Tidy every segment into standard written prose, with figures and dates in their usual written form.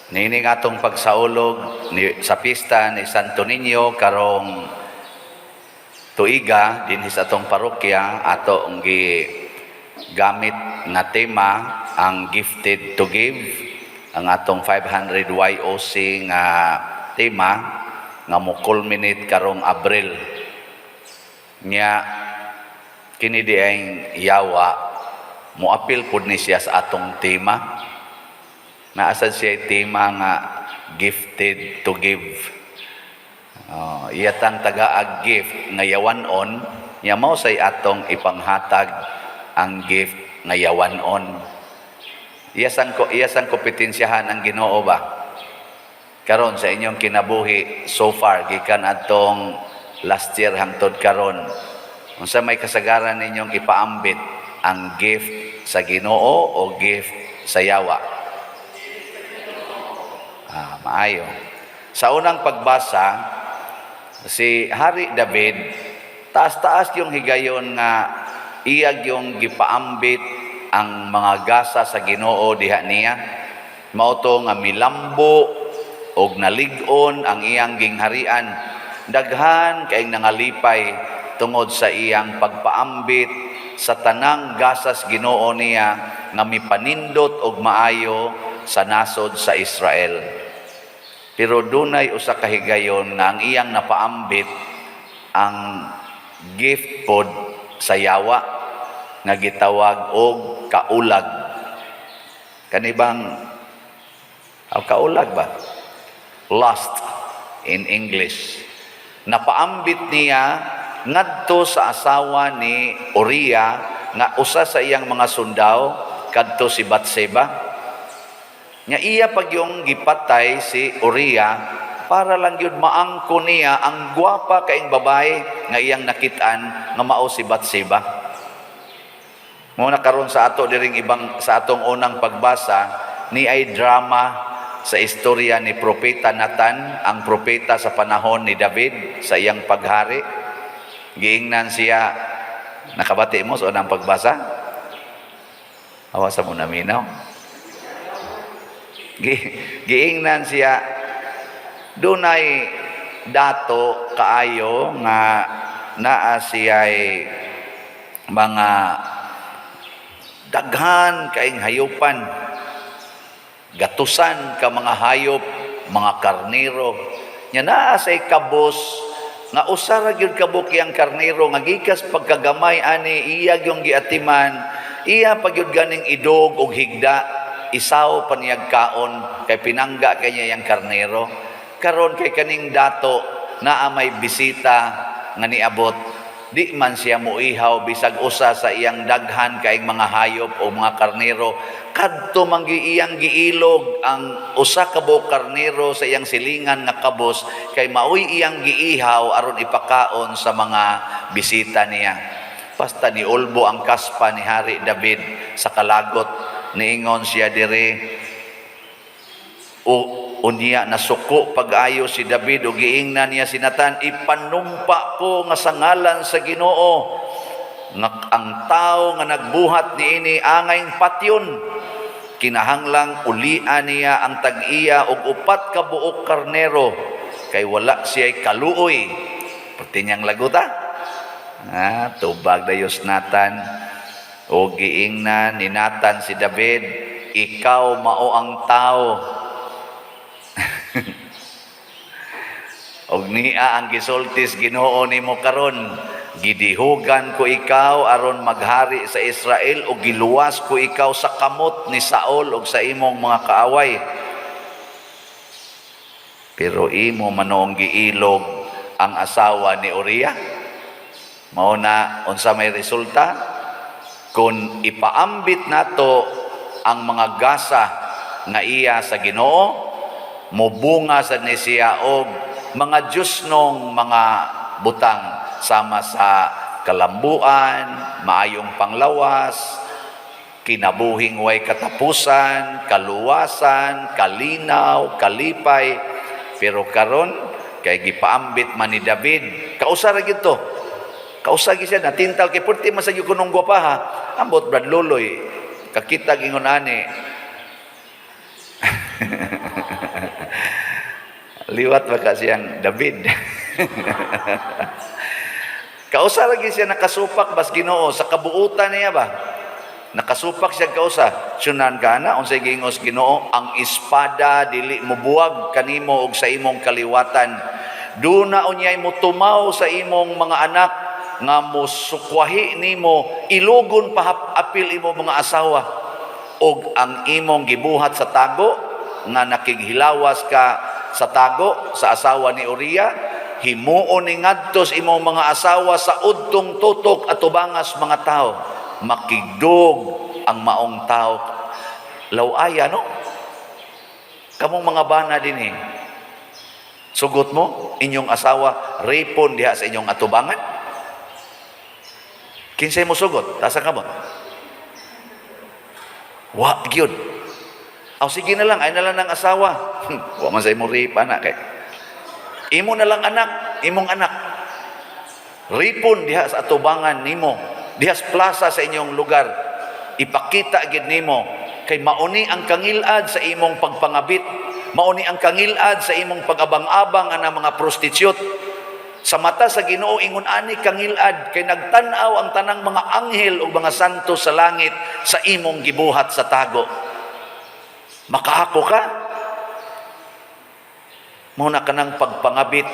Niini nga atong pagsaulog ni, sa pista ni Santo Niño karong tuiga dinhi sa atong parokya, ato ang gi gamit nga tema ang "Gifted to Give", ang atong 500 YOC nga tema nga mo culminate karong Abril. Nya kini di ay yawa, moapil pud ni siya sa atong tema. Naa sad siya tema nga "Gifted to Give". Oh, iyatang tagaag gift nga yawan-on, nya mao say atong ipanghatag ang gift nga yawan-on. Iyasang kompetensyahan ang Ginoo ba? Karon sa inyong kinabuhi so far, gikan atong last year hangtod karon, unsa may kasagaran ninyong ipaambit, ang gift sa Ginoo o gift sa yawa? Ah, maayo. Sa unang pagbasa, si Hari David, taas-taas yung higayon nga iyag yung gipaambit ang mga gasa sa Ginoo diha niya. Mao to nga milambo og nalig-on ang iyang gingharian. Daghan kay nangalipay tungod sa iyang pagpaambit sa tanang gasas Ginoo niya nga mipanindot og maayo sa nasod sa Israel. Pero dunay usa ka higayon nga ang iyang napaambit ang gift pod sa yawa nga gitawag og kaulag. Kanibang aw kaulag ba? Lust in English. Napaambit niya ngadto sa asawa ni Uriah nga usa sa iyang mga sundao, kadto si Batseba. Nga iya pag yung gipatay si Uriah para lang yun maangko niya ang gwapa kaing babae nga iyang nakitaan nga mao si Batseba. Mao na karon sa ato diring ibang sa atong unang pagbasa ni ay drama sa istorya ni Propeta Nathan, ang propeta sa panahon ni David sa iyang paghari. Giingnan siya, nakabati mo sa unang pagbasa? Awa sa mo naminaw. Giingnan siya, dunay dato kaayo nga naa siya'y mga daghan kaing hayupan, gatusan ka mga hayop, mga karnero. Nya naa say kabos nga usa ra gyud kabuok iyang karnero nga gikas pagkagamay ani iya yung giatiman, iya pa gyud ganing idog og higda, isaw pa niyag kaon kay pinangga kay niya iyang karnero. Karon kay kaning dato naa may bisita nga niabot, di man siya muihaw bisag usa sa iyang daghan kaing mga hayop o mga karnero. Kadto man gi iyang giilog ang usa ka buok karnero sa iyang silingan nga kabos kay maoy iyang giihaw aron ipakaon sa mga bisita niya. Basta niulbo ang kaspa ni Hari David sa kalagot. Niingon siya diri o unya nasuko pag-ayo si David ug giingnan niya si Nathan, "Ipanumpa ko nga sa ngalan sa Ginoo nga ang tao nga nagbuhat niini angayng patyon. Kinahanglang ulian niya ang tag-iya og upat ka buok karnero kay wala siya'y kaluoy." Pati niyang laguta. Ah, tubag dayos Nathan. O giingnan ni Nathan si David, "Ikaw mao ang tao." Og niya ang gisultis Ginoo nimo karon, "Gidihugan ko ikaw aron maghari sa Israel ug giluwas ko ikaw sa kamot ni Saul ug sa imong mga kaaway. Pero imo manoong giilog ang asawa ni Uriah." Mao na unsa may resulta? Kung ipaambit nato ang mga gasa nga iya sa Ginoo, mubunga sad ni siya og mga Diyosnong mga butang sama sa kalambuan, maayong panglawas, kinabuhing way katapusan, kaluwasan, kalinaw, kalipay. Pero karon kay gipaambit man ni David, kausa ra gyud to. Kausa gyud siya natintal kay perti man sa gyud kunong gwapaha. Ambot, Brad Loloy, kakita gingon ani. Liwat ba ka siyang David? Kausa lagi siya nakasupak bas Ginoo sa kabuutan niya ba? Nakasupak siya kausa. Sunan ka na unsay giingos Ginoo, "Ang espada dili mobuwag kanimo og sa imong kaliwatan. Duna unyay motumaw sa imong mga anak nga mosukwahi nimo, ilugon pa apil imo mga asawa, og ang imong gibuhat sa tago nga nakighilawas ka sa tago sa asawa ni Uria, himuon ni ngadto sa imong mga asawa sa udtong tutok atubangas mga tao. Makigdog ang maong tao." Lawaya, no? Kamong mga bana dinhi, sugot mo inyong asawa rapon diha sa inyong atubangan? Kinsay mo sugot? Tasa ka mo? Wa gyud. Aw, sige na lang, ay na lang ng asawa. Wa man sa imong rape ana kay. Imo na lang anak, imong anak. Ripon diha sa atubangan nimo, diha sa plaza sa inyong lugar. Ipakita gid nimo kay mauni ang kangilad sa imong pagpangabit, mauni ang kangilad sa imong pag-abang-abang ana mga prostitute. Sa mata sa Ginoo, ingon ani kangilad kay nagtan-aw ang tanang mga anghel ug mga santo sa langit sa imong gibuhat sa tago. Makaako ka? Mao na kanang pagpangabit,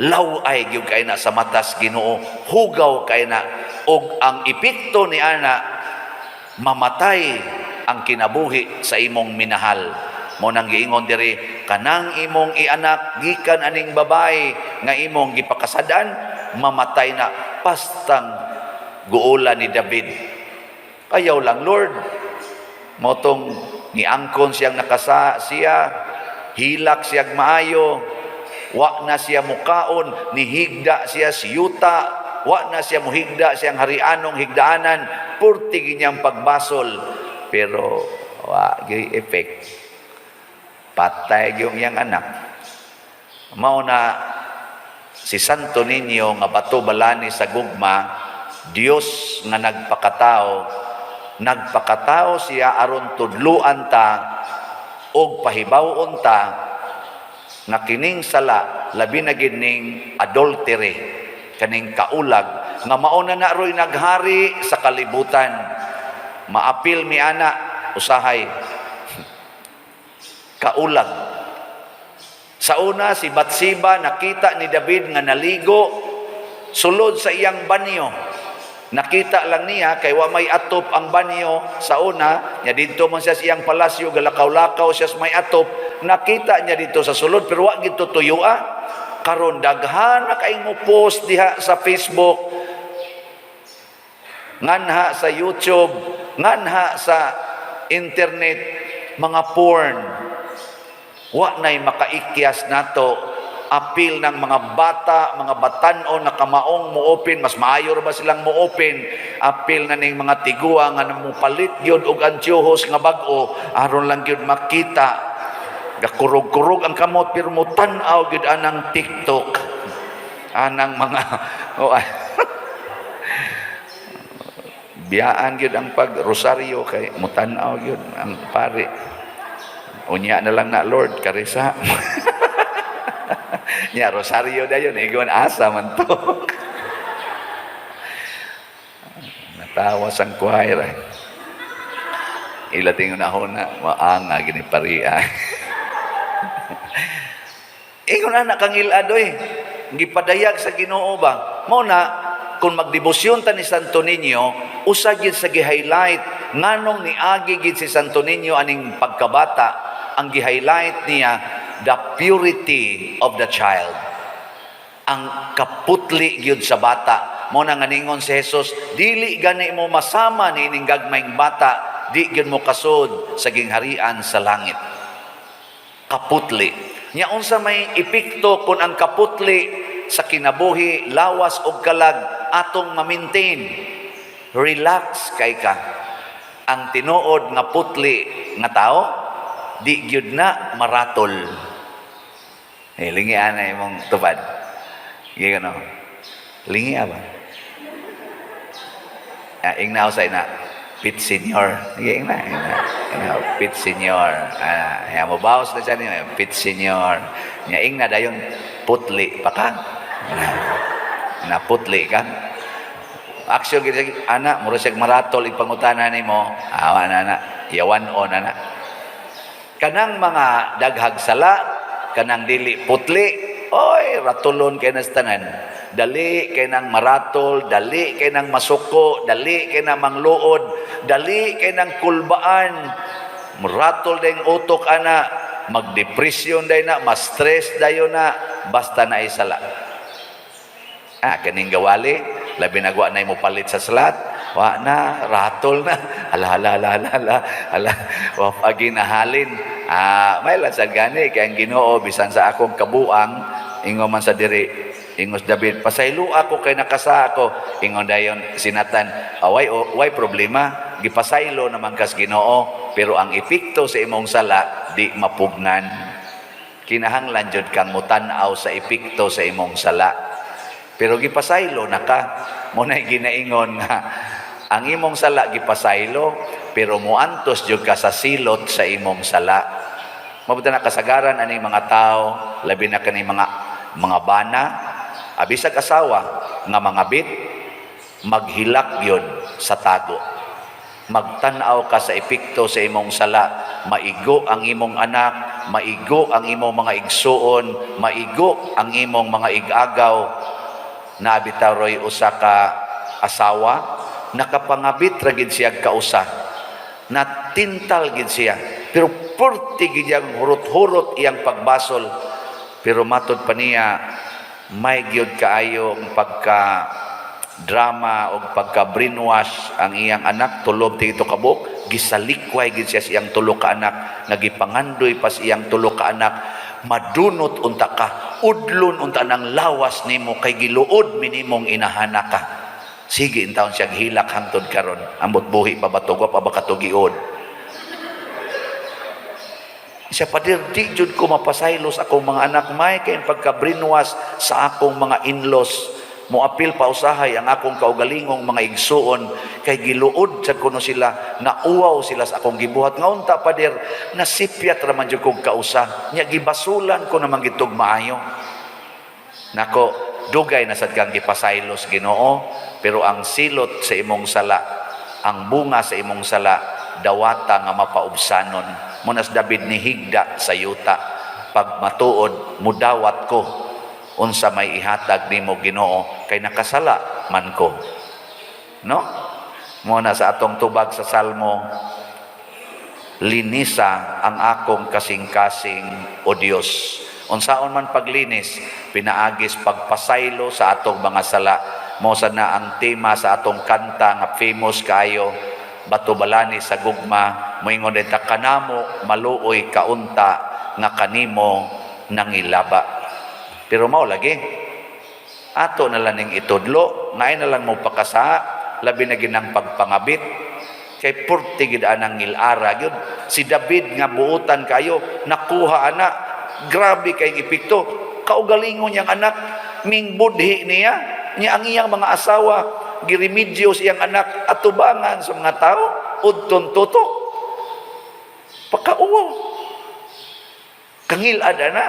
law-ay gyud kay na sa matas Ginoo, hugaw kay na, ug ang epekto ni ana, mamatay ang kinabuhi sa imong minahal. Mo nang giingon diri, kanang imong ianak gikan aning babae nga imong gipakasadan, mamatay na pastang guola ni David. "Ayaw lang, Lord." Motong niangkon siyang nakasa siya, hilak siyang maayo, wa na siya mukaon, nihigda siya siyuta, wa na siya muhigda siyang harianong higdaanan, purti ginyang pagbasol. Pero wa gyud effect. Patay yung iyang anak. Mao na si Santo Niño nga bato balani sa gugma, Dios nga nagpakatao, nagpakatao siya aron tudluan ta og pahibaw-on ta nga kining sala, labi na gid ning adultery, kaning kaulag nga mao na na roy naghari sa kalibutan. Maapil mi ana usahay, kaulag. Sa una, si Batseba, nakita ni David nga naligo sulod sa iyang banyo. Nakita lang niya kay wa may atop ang banyo sa una nya. Didto man siya sa iyang palasyo, galakaw-lakaw siya sa may atop, nakita niya dito sa sulod, pero wa gid tuyoa. Karon daghan na kay mo post diha sa Facebook, nganha sa YouTube, nganha sa internet, mga porn. Wa nay makaikyas nato apil ng mga bata, mga batan-on na kamaong mo-open, mas maayo ra ba silang mo-open, apil na ning mga tiguang nga mopalit gyud og antyohos nga bag-o aron lang gyud makita. Gakurog-kurog ang kamot pero mo tan-aw gyud anang TikTok. Anang mga, oh, ah. Biyaan gyud ang pag rosaryo kay mutan-aw gyud ang pare. Unya na lang na, "Lord, karisa." Nya rosaryo dayon, igon asa man to. Natawa sang choir. Eh. Ila tingon na maanga gini paria. Ingon ana kangilad oy. Gipadayag sa Ginoo ba? Mao na kung magdebosyon ta ni Santo Niño, usa gid sa gi-highlight nganong niagi gid si Santo Niño aning pagkabata, ang gi-highlight niya, the purity of the child. Ang kaputli gyud sa bata. Mo na nga ningon si Jesus, "Dili gani mo masama ni ining gagmayng bata, di gyud mo kasud sa gingharian sa langit." Kaputli. Nya unsa may epekto kung ang kaputli sa kinabuhi, lawas ug kalag atong ma-maintain? Relax kay ka. Ang tinuod nga putli nga tao, di gyud na maratol. Eh, lingi ana imong tupad. Sige no. Lingi ba? Ah, ingna sa ina. Pit senior. Sige, ingna, ingna. Ano, Pit Señor. Ah, ya mo bawas na siya niyo, Pit Señor. Nya ingna dayon, "Putli pa ka. Na, naputli ka." Action gid siya, ana, mura siya maratol ipangutana nimo. Awa na na, yawan on ana. Kanang mga daghag sala, kanang dili putli, oy, ratulon kay nas tanan. Dali kay nang maratol, dali kay nang masuko, dali kay nang mangluod, dali kay nang kulbaan. Muratol dayong utok ana, magdepresyon day na, ma-stress dayon na, basta na sala. Ah, kaning gawali, labi na wa na mo palit sa slot, wa na, ratol na, ala, ala, ala, ala, ala, ala, wa pagi nahalin. Ah, may lang gani, kay ang Ginoo, bisan sa akong kabuang, ingon man sa diri, ingos David, "Pasaylo ako kay nakasa ako." Ingon dayon si Nathan, "Away, way problema, gipasaylo naman kas Ginoo, pero ang epekto sa imong sala, di mapugnan." Kinahanglan jud kang mutan-aw sa epekto sa imong sala. Pero gipasaylo na ka. Mo na ginaingon nga ang imong sala gipasaylo, pero muantos jud ka sa silot sa imong sala. Mabuta na kasagaran aning mga tao, labi na kani mga bana, abisag asawa nga mga bit, maghilak yun sa tago. Magtan-aw ka sa epekto sa imong sala, maigo ang imong anak, maigo ang imong mga igsuon, maigo ang imong mga igagaw. Nabitaw roy usa ka asawa, nakapangabit ra gid siya kausa. Natintal gid siya. Pero purti gid iyang hurot-hurot iyang pagbasol. Pero matod pa niya, may gyud kaayo ang pagka drama o pagka brainwash ang iyang anak, tulo ti ito kabuk. Gisalikway gid siya sa iyang tulo ka anak, nagipangandoy pa sa iyang tulo ka anak, "Madunot unta ka, udlon unta ng lawas nimo kay giluod minimong inahana ka." Sige intawon siya hilak hangtod karon. Ambot buhi pa ba to, pa ba katugiod siya. "Pader, di jud ko mapasaylo sa akong mga anak. May kay pagka-brainwash sa akong mga in-laws. Moapil pa usahay ang akong kaugalingong mga igsuon kay giluod sad kuno sila, nauwaw sila sa akong gibuhat. Nga unta, pader, nasipyat ra man jud kog kausa nya, gibasulan ko naman gitog maayo." Nako, dugay na sad kang gipasaylos Ginoo, pero ang silot sa imong sala, ang bunga sa imong sala, dawata nga mapaubsanon. Munas David ni higda sa yuta, "Pag matuod mudawat ko unsa may ihatag nimo, Ginoo, kay nakasala man ko." No, mo na sa atong tubag sa Salmo, "Linisa ang akong kasing-kasing, O Dios." Unsaon man paglinis? Pinaagis pagpasaylo sa atong mga sala. Mo sa na ang tema sa atong kanta nga famous kaayo, "Bato-balani sa Gugma." Moingon ta, "Kanamo maluoy kaunta nga kanimo nangilaba." Pero mao lagi, ato na lang ning itudlo, ngay na lang mo pakasa, labi na ginang pagpangabit. Kay purti gid anang ngilara gyud. Si David nga buutan kayo, nakuha ana, grabe kay epekto. Kaugalingon niyang anak, mingbudhi niya, niya ang iyang mga asawa, giremedyo sa iyang anak, atubangan sa mga tao, udton tutok. Pakauwaw. Kangilad ana.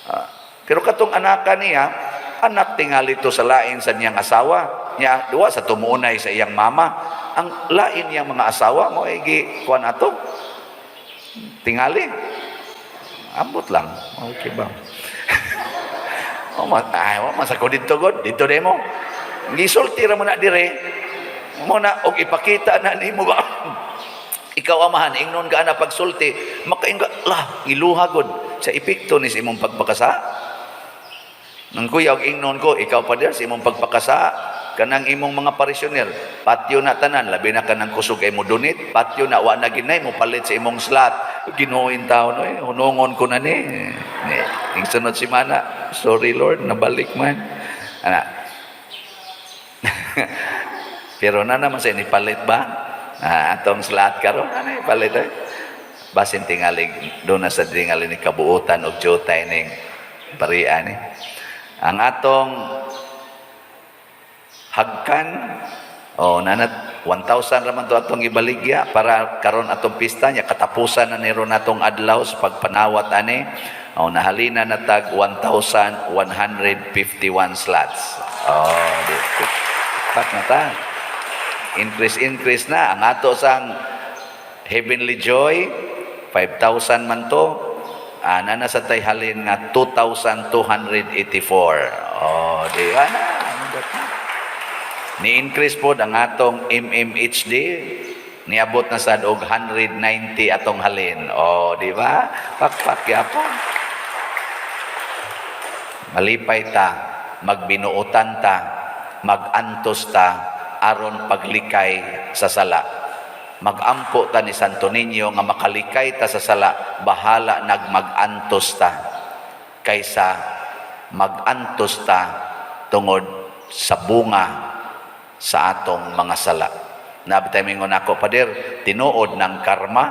Ah, pero katong anaka niya, anak tingali to sa lain sa niyang asawa. Niya duwa sa tumuunay sa iyang mama. Ang lain niyang mga asawa mo gi kuan ato. Tingali. Ambot lang. Okay ba? Oh, ma ay, wa man sa ko didto god, didto demo. Gisulti ra mo na dire. Mo na og ipakita na nimo ba. Ikaw amahan, ingnon ka na pagsulti, makainga lah, ngiluha god sa epekto ni sa imong pagpakasa. Nang kuya og ingnon ko, ikaw pa sa imong pagpakasa, kanang imong mga parisyonel, patyo na tanan, labi na kanang kusog ay mo donate, patyo na, wa na ginay mo palit sa imong slot. Ginoo taon, oy, hunungon ko na ni. Ni, ing sunod simana, "Sorry Lord, nabalik man." Ana. Pero na naman sa palit ba? Ah, atong slot karon, ano palit eh? Basin tingali doon na sa tingali ni kabuutan og jutay ning parian ni. Ang atong hagkan o nanat. 1,000 raman to atong ibaligya para karon atong pista nya, katapusan na ni ron atong adlaw sa pagpanawat ani. Oh, nahalina na tag 1,151 slots. Oh, di. Pak na ta. Increase, increase na. Ang ato sang Heavenly Joy, 5,000 man to. Ana na sa tay halin nga 2,284. Oh, di ba na? Ni-increase po ang atong MMHD, niabot na sad og 190 atong halin. Oh, di ba? Pakpak yapon. Malipay ta, magbinuotan ta, magantos ta aron paglikay sa sala. Magampo ta ni Santo Niño nga makalikay ta sa sala, bahala nagmagantos ta kaysa magantos ta tungod sa bunga sa atong mga sala. Nabi tayo mingon ako, "Pader, tinuod ng karma,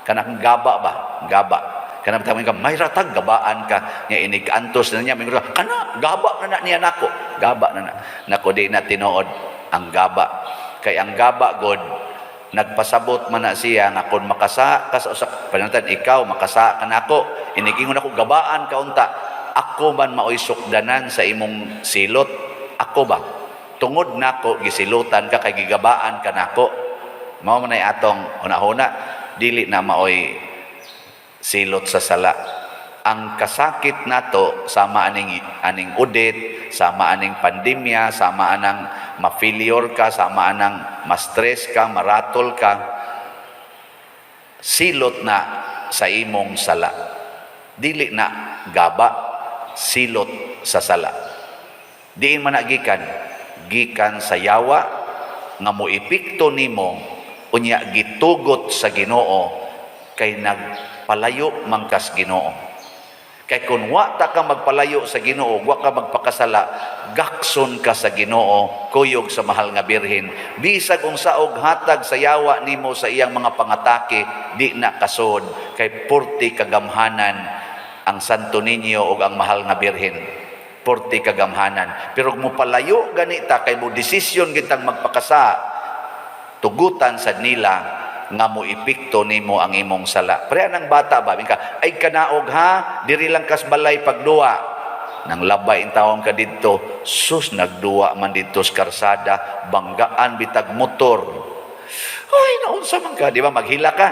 kanang gaba ba? Gaba." Kanang tayo mingon, may ratag, gabaan ka, nga inig-antos na niya, mingon, kana, gaba na na niya nako. Gaba na na. Nako, di na tinuod ang gaba. Kay ang gaba, God, nagpasabot man na siya nga kung makasa ka sa usa panantan, ikaw makasa ka nako, inigingon ako, gabaan ka unta, ako man maoy sukdanan sa imong silot. Ako ba, tungod nako gisilutan ka kay gigabaan ka nako. Mao man ay atong hunahuna, dili na maoy silot sa sala. Ang kasakit nato sama aning aning udit, sama aning pandemya, sama anang ma-failure ka, sama anang ma-stress ka, maratol ka, silot na sa imong sala. Dili na gaba, silot sa sala. Diin man na gikan? Gikan sa yawa nga moepekto nimo, unya gitugot sa Ginoo kay nagpalayo man kas Ginoo. Kay kung wa ta ka magpalayo sa Ginoo, wa ka magpakasala, gakson ka sa Ginoo, kuyog sa mahal nga Birhen. Bisag unsa og hatag sa yawa nimo sa iyang mga pangatake, di na kasod kay purti kagamhanan ang Santo Niño ug ang mahal nga Birhen. Purti kagamhanan. Pero kung mopalayo ganita kay mo desisyon gitang magpakasa, tugutan sa nila nga mo epekto nimo ang imong sala. Pre ng bata ba, ka, ay kanaog ha, diri lang kas balay pagduwa. Nang labay in taon ka didto, sus, nagduwa man didto sa karsada, banggaan bitag motor. Ay, naunsa man ka, di ba maghila ka?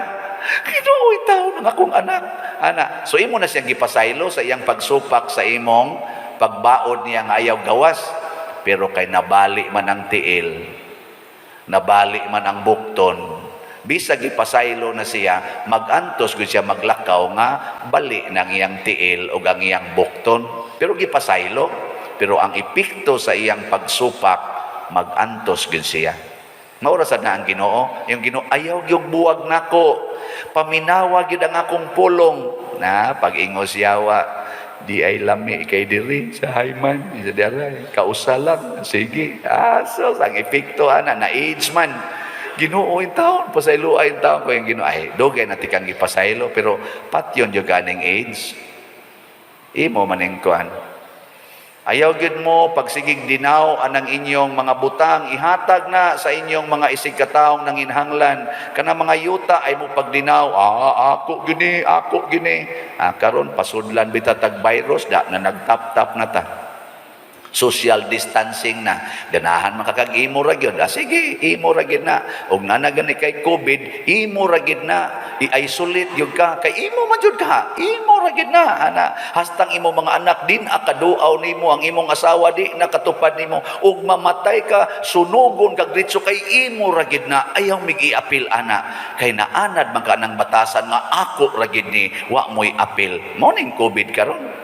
Ginoo, taon ng akong anak. Ana, so imo na siyang gipasaylo sa iyang pagsupak sa imong pagbaod niya nga ayaw gawas. Pero kay nabali man ang tiil, nabali man ang bukton, bisag ipasaylo na siya, magantos gud siya maglakaw nga bali ng iyang tiil o ang iyang bukton. Pero gipasaylo, pero ang epekto sa iyang pagsupak, magantos gud siya. Maura sad na ang Ginoo, yung Ginoo ayaw gyud buwag nako. Paminawa gyud ang akong pulong. Na pag-ingos yawa, di ay lami kay diri sa Hayman, sa dira, kausa lang. Sige. Ah, so ang epekto ana na age man. Ginoo, in taon pasaylo ay in taon ko yung Ginoo ay dugay na tikang gipasaylo, pero patyon jud kaning age. Imo maning kuan. Ayaw gyud mo pagsigig dinaw anang inyong mga butang, ihatag na sa inyong mga isig kataong nanginhanglan kana mga yuta ay mo pagdinaw, ah, ako gini, ako gini. Ah, karon pasudlan bita tag virus da na nagtap-tap na ta, social distancing na, ganahan man kakag imo ra gyud. Ah, sige, imo ra gyud na. Og nana gani kay COVID, imo ra gyud na, i-isolate gyud ka kay imo man jud ka, imo ra gyud na ana. Hastang imo mga anak din akaduaw nimo, ang imong asawa di nakatupad nimo, ug mamatay ka, sunugon kag diretso kay imo ra gyud na. Ayaw mig iapil ana kay naanad man ka ng batasan nga ako ra gyud ni, wa mo'y apil. Mao ning COVID karon.